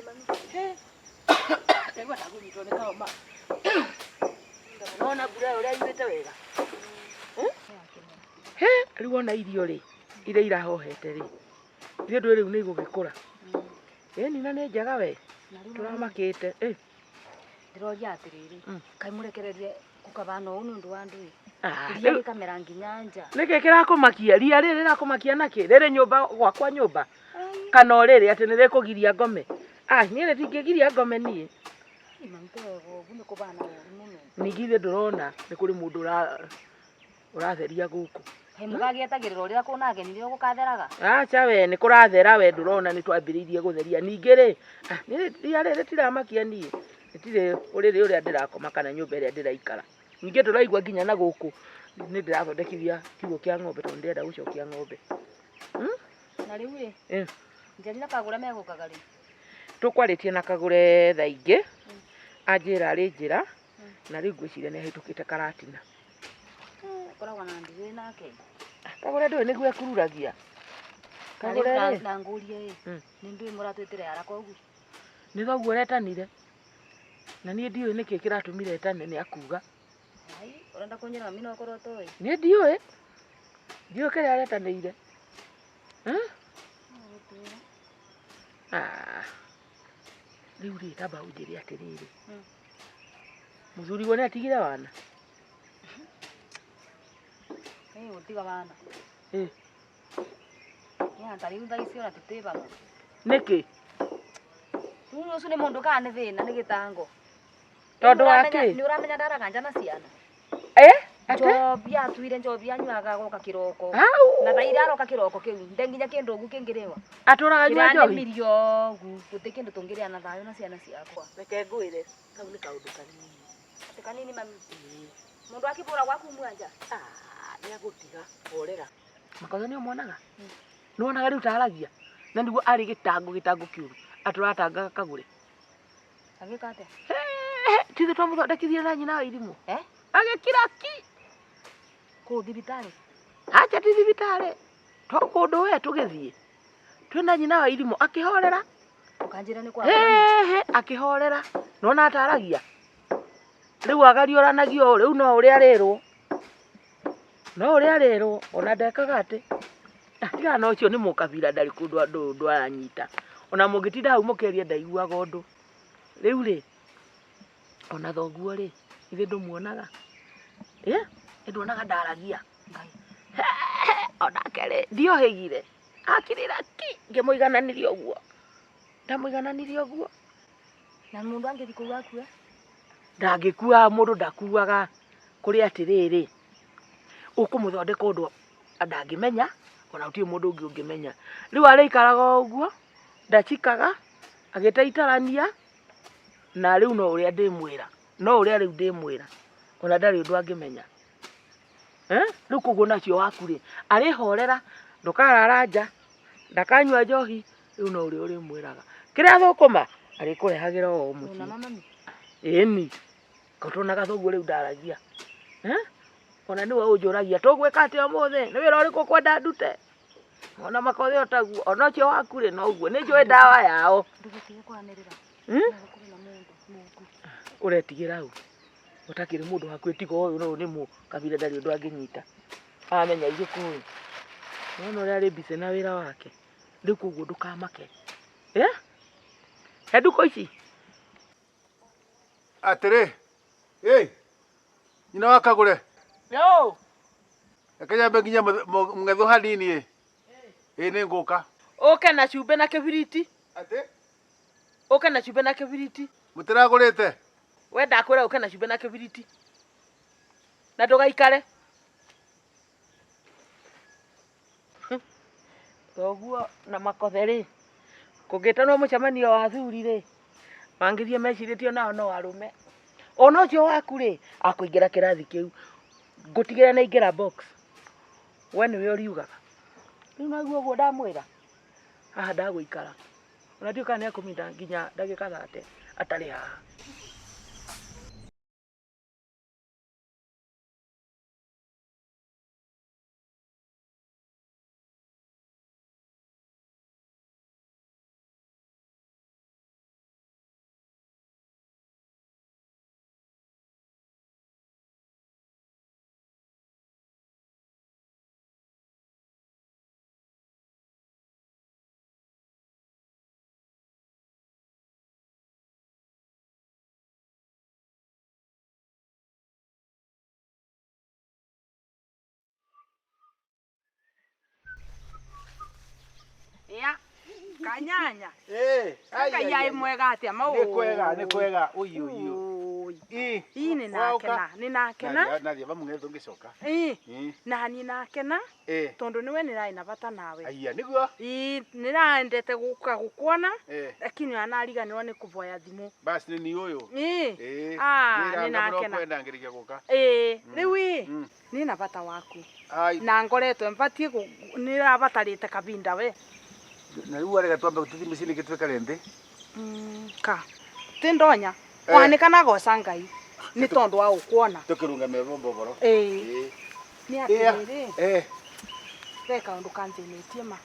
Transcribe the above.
Mami. Ndaigua ndakũnyitwo nĩ kahoma. Nona mbura ĩyo ũrĩa yurĩte wega. He, rĩu ona irio rĩ, iria irahohete rĩ, ithuĩ ndũĩ rĩu nĩ igũgĩkũra. Ĩni na nĩ njega we, Na rĩu mami, tũramakĩte. Ĩ, ndĩroria atĩrĩrĩ, kaĩ mũrekererie gũkabana ũũ nĩ ũndũ wa ndũĩ? Ah, Ria rĩu rĩkamera nginya nja. nĩkĩ kĩrakũmakia? Ria rĩrĩ rĩrakũmakia nakĩ? Rĩrĩ nyũmba gwakwa nyũmba kana o rĩrĩ atĩ nĩ rĩkũgiria ngome? Ah, niĩ rĩtingĩgiria ngome niĩ. Mami ti wega ũguo nĩ kũbana ũru mũno. Ningĩ ithuĩ ndũrona nĩ kũrĩ mũndũ ũratheria gũkũ. Kaĩ mũgagĩetagĩrĩra o rĩrĩa kwĩna ageni nĩrĩo gũkatheraga? Acha we nĩ kũrathera we ndũrona nĩ twambĩrĩirie gũtheria. Ningĩ rĩ, ah, niĩ ria rĩrĩ rĩtiramakia niĩ. Rĩtirĩ ũrĩrĩ ũrĩa ndĩrakoma kana nyũmba ĩrĩa ndĩraikara. Ningĩ ndũraigua nginya na gũkũ nĩ ndĩrathondekithia kiugũ kĩa ng'ombe tondũ ndĩrenda gũcokia ng'ombe. Na rĩu rĩ, Eh. Njeri na Kagũre megũkaga rĩ? Tũkwarĩtie na Kagũre thaa ingĩ, anjĩra arĩ njĩra, na rĩu ngwĩciria nĩ ahĩtũkĩte Karatina. Akoragwo na ndithĩ nake. Kagũre ndũĩ nĩguo ekururagia. Na rĩu Kagũre rĩ, na ngũrie ĩ, nĩ ndũĩ mũratwĩtĩre haraka ũguo? Nĩ thoguo ũretanire. Na niĩ ndiũĩ nĩkĩ kĩratũmire etane nĩ akuga. Ai, ũrenda kũnjĩra mami no ũkorwo ũtoĩ? Niĩ ndiũĩ. Ndiũĩ kĩrĩa aretanĩire. Eh? Ah. Rĩu rĩ, tamba ũnjĩre atĩrĩrĩ. Mũthuriguo nĩ atigire wana? Ĩ gũtiga wana. Ĩ. Nĩ ta rĩu thaa ici ona tũtĩ vamwe. Nĩkĩ? Rĩu ũcio nĩ mũndũ kana nĩ thĩna nĩ gĩtango. Tondũ wa kĩ? Nĩ ũramenya ndaraga nja na ciana. Eh? Ate? Njobi atuire njobi anyuaga agoka kĩroko. Au. Na thaa iria aroka kĩroko kĩu nde nginya kĩndũ ũguo kĩngĩrĩwa. Atũraga anyua njohi? Kĩranemirio ũguo gũtirĩ kĩndũ tũngĩrĩa na thayũ na ciana ciakwa. Reke ngwĩre, kau nĩ kaũndũ kanini. Atĩ kanini mami. Mũndũ akĩbũra gwaku mwanja. Ah, nĩ agũtiga horera. Makothe nĩ ũmuonaga? Nĩ wonaga rĩu taragia? Na nĩguo arĩ gĩtango gĩtango kĩũru. Atũratangaga Kagũre. Agĩka atĩa? Ti ithuĩ twamũthondekithirie na nyina wa irimũ? Eh? Agĩkira ki. Kũu thibitarĩ? Acha ti thibitarĩ. To kũndũ we tũgĩthiĩ. Twĩna nyina wa irimũ akĩhorera. Ũkanjĩra nĩ kwa. Hehe, akĩhorera. Nĩwona ataragia? Rĩu agariũranagia ũũ, rĩu no ũrĩa arĩrwo. No ũrĩa arĩrwo, ona ndekaga atĩ. Ah, tigana na ũcio nĩ mũkabira ndarĩ kũndũ andũ ũndũ aranyita. Ona mũngĩtinda hau mũkĩaria ndaiguaga ũndũ. Rĩu rĩ, ona thoguo rĩ, ithuĩ ndũmuonaga? Ĩ, nĩ nduonaga ndaragia. Onake rĩ, ndiohĩgire. Akirĩra ki, ngĩmũigananĩria ũguo. Ndamũigananĩria ũguo. Na mũndũ angĩthiĩ kũu akue? Ndangĩkua, mũndũ ndakuaga. Kũrĩ atĩrĩrĩ, ũkũmũthondeka ũndũ ndangĩmenya, ona gũtirĩ mũndũ ũngĩ ũngĩmenya. Rĩu arĩikaraga o ũguo, ndacikaga, agĩtaitarania, na rĩu no ũrĩa ndĩmwĩra. No ũrĩa rĩu ndĩmwĩra. Ona ndarĩ ũndũ angĩmenya. Eh? Rĩu koguo nacio waku rĩ, arĩhorera, ndũkarara nja, ndakanyua njohi, rĩu no ũrĩa ũrĩmwĩraga. Kĩrĩa thũkũma, arĩkũrehagĩra o mũciĩ. Ona mami. Ĩni, kotonaga thoguo rĩu ndaragia. Eh? Ona nĩwe ũnjũragia, tũgwĩka atĩa ũmũthĩ? Nĩ wĩra ũrĩkũ ũkwenda ndute? Ona makothe otaguo, ona ũcio waku rĩ noguo, nĩ njũĩ ndawa yao. Ndũgĩtige kwanĩrĩra. No gũkorwo na mũndũ mũku. Ũretigĩra ũ? Ũtakĩrĩ mũndũ hakuhĩ tiga ũyũ no nĩ mũkabira ndarĩ ũndũ angĩnyita. Amenya igĩkũyũ. Nĩwona ũrĩa arĩ busy na wĩra wake. Rĩu koguo ndũkamake. Eh? He ndukũ ici? Atĩrĩ, ĩ, nyina wa Kagũre. Yo. Reke nyambe nginya mũng'ethũ hanini ĩ. Ĩ nĩ ngũka. Ũke na cumbĩ na kĩbiriti. Atĩ? Ũke na cumbĩ na kĩbiriti. Mũtiragũrĩte? We ndakwĩra ũke na cumbĩ na kĩbiriti. Na ndũgaikare. Thoguo na makothe rĩ, kũngĩtanwo mũcemanio wa athuri rĩ, mangĩthiĩ mecirĩtie onao no arũme. Ona ũcio waku rĩ, akũingĩra kĩrathi kĩu, ngũtigĩra nĩ aingĩra box. We nĩwe ũriugaga. Rĩu naguo ũguo ndamwĩra, haha ndagũikara. Ona ndiũĩ kana nĩ ekũminda nginya ndagĩka thate atarĩ haha. Kanyanya. Eh, ai, Ngai ai, ai ai. mwega atia mau. Nĩ kwega, nĩ kwega. Ũi, ũi, ũi. Ui. Ĩ, Ii nĩ waũka? nakena, nĩ nakena. Nathiĩ- nathiĩ vamũng'etho ngĩcoka. Ii, Ĩ, nani nakena eh, tondu niwe nĩrarĩ na bata nawe. aya nĩguo. Ii, nĩraendete gũka gũkuona Eh, lakini anariganĩrwo nĩ kũvoya thimũ. basi nĩ ni ũyũ. Ii. Ĩ, Ah, ngwĩra nĩ nga mũno nakena. kwenda ngĩrĩkia gũka. Ii, rĩu ĩ Mm. nĩ na bata waku Ai, na ngoretwo mbatie nĩrabatarĩte kabinda we. na rĩu arega twambe tũthiĩ mũciĩ nĩkĩ twĩkare nthĩ. Ka ti ndonya Eh. wanĩka na goca Ngai nĩ tondũ wa gũkuona. Tũkĩrũngamia vombo ũhoro. Ĩĩ Ĩ. nĩ Ĩa, atĩrĩrĩ eh, ve kaũndũ kanthĩnĩtie ma.